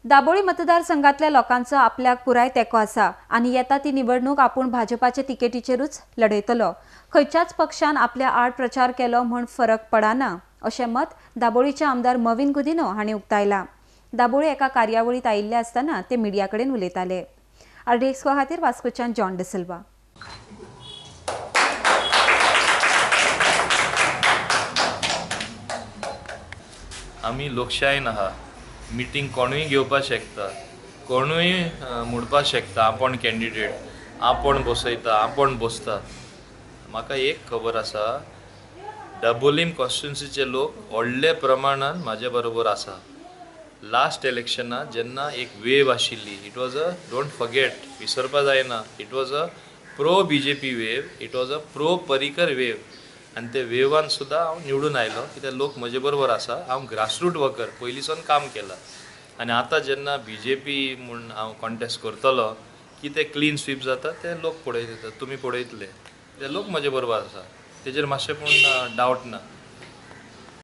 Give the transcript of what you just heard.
दाबोळी मतदारसंघातल्या लोकांचो आपल्याक पुराय तेंको आसा आनी येता ती निवडणूक आपूण भाजपाचे तिकेटीचेरूच लढयतलो. खंयच्याच पक्षान आपल्या आड प्रचार केलो म्हूण फरक पडना अशें मत दाबोळीचे आमदार मॉवीन गुदिन्हो हांणी उक्तायलां. दाबोळी एका कार्यावळींत आयिल्ले आसतना ते मिडिया कडेन उलयताले. आरडीएक्स खातीर वास्कोच्यान जॉन डिसिल्वा. आमी लोकशायेन आहा, मिटींग कोणूय घेवपाक शकता, कोणूय म्हणपाक शकता आपूण कॅन्डिडेट, आपूण बसयता, आपूण बसता. म्हाका एक खबर आसा, दाबोलीम कॉन्स्टिट्युन्सीचे लोक व्हडले प्रमाणान म्हाजे बरोबर आसा. लास्ट इलेक्शनाक जेन्ना एक वेव आशिल्ली, it was a, don't forget, विसरपा जायना, it was a pro BJP wave, it was a pro Parrikar wave. आनी ते वेवान सुद्दां हांव निवडून आयलो कित्याक लोक म्हजे बरोबर आसा. हांव ग्रासरूट वर्कर पयलींसून काम केलां आनी आतां जेन्ना बीजेपी म्हूण हांव कॉन्टेस्ट करतलो की ते क्लीन स्वीप जाता ते लोक पळयता, तुमी पळयतले, ते लोक म्हजे बरोबर आसा, तेजेर मातशें पूण डावट ना.